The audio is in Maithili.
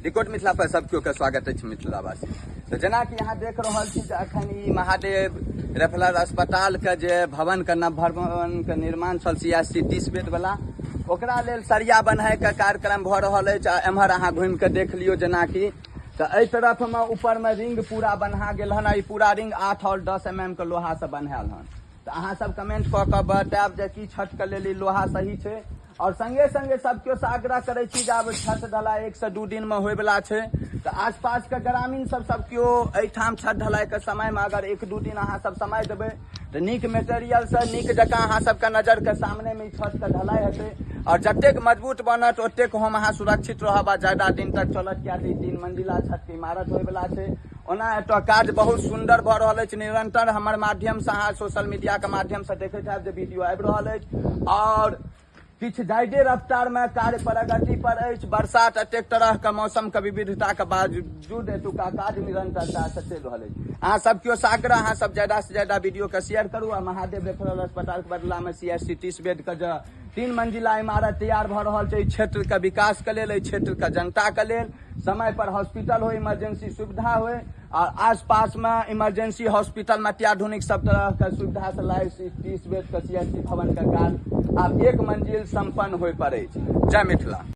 रिकॉर्ड मिथिला पर सब केओ के स्वागत अछि मिथिलावासी। तऽ जेनाकि अहाँ देख रहल छी जे अखन ई महादेव रेफरल अस्पताल के जे भवन के नव भवन के निर्माण छल CSC 30 बेड वाला, ओकरा लेल सरिया बन्हाइ के कार्यक्रम भऽ रहल अछि। आ एम्हर अहाँ घुमि के देख लियौ, जेनाकि तऽ एहि तरफ मे ऊपर मे रिंग पूरा बन्हा गेल हन। ई पूरा रिंग 8 और 10 mm के लोहा से बन्हायल हन। तऽ अहाँ सब कमेंट कऽ के बतायब जे की छठ के लेल ई लोहा सही छै। और संगे संगे सब केओ से आग्रह करै छी जे आब छठ ढलाई 1 से 2 दिन में होयवला छै, तऽ आसपास के ग्रामीण सब सब केओ एहिठाम छठ ढलाई के समय में अगर 1-2 दिन अहाँ सब समय देबै तऽ नीक मेटेरियल से नीक जकाँ अहाँ सबके नजर के सामने में ई छठ के ढलाई हेतै। और जतेक मजबूत बनत ओतेक हम अहाँ सुरक्षित रहब आ ज्यादा दिन तक चलत, कियाकि 3 मंजिला छठ के इमारत होयवला छै। ओना एतऽ काज बहुत सुन्दर भऽ रहल अछि। निरंतर हमर माध्यम से अहाँ सोशल मीडिया के माध्यम से देखैत हैब जे वीडियो आबि रहल अछि और किछु जादे रफ्तार में कार्य प्रगति पर अछि। बरसात एतेक तरह के मौसम के विविधता के बावजूद एतुका काज निरंतरता से चलि रहल अछि। अहाँ सब केओ आग्रह, अहाँ सब ज्यादा से ज्यादा वीडियो के शेयर करू। आ महादेव रेफरल अस्पताल के बदला में CSC 30 bed के जे 3 मंजिला इमारत तैयार भऽ रहल छै, एहि क्षेत्र के विकास के लेल, एहि क्षेत्र के जनता के लेल समय पर हॉस्पिटल हो, इमरजेंसी सुविधा हो और आसपास में इमरजेंसी हॉस्पिटल में अत्याधुनिक सब तरह के सुविधा से लैस 30 बेड के CSC भवन के कार्य आब 1 मंजिल संपन्न होय पर अछि। जय मिथिला।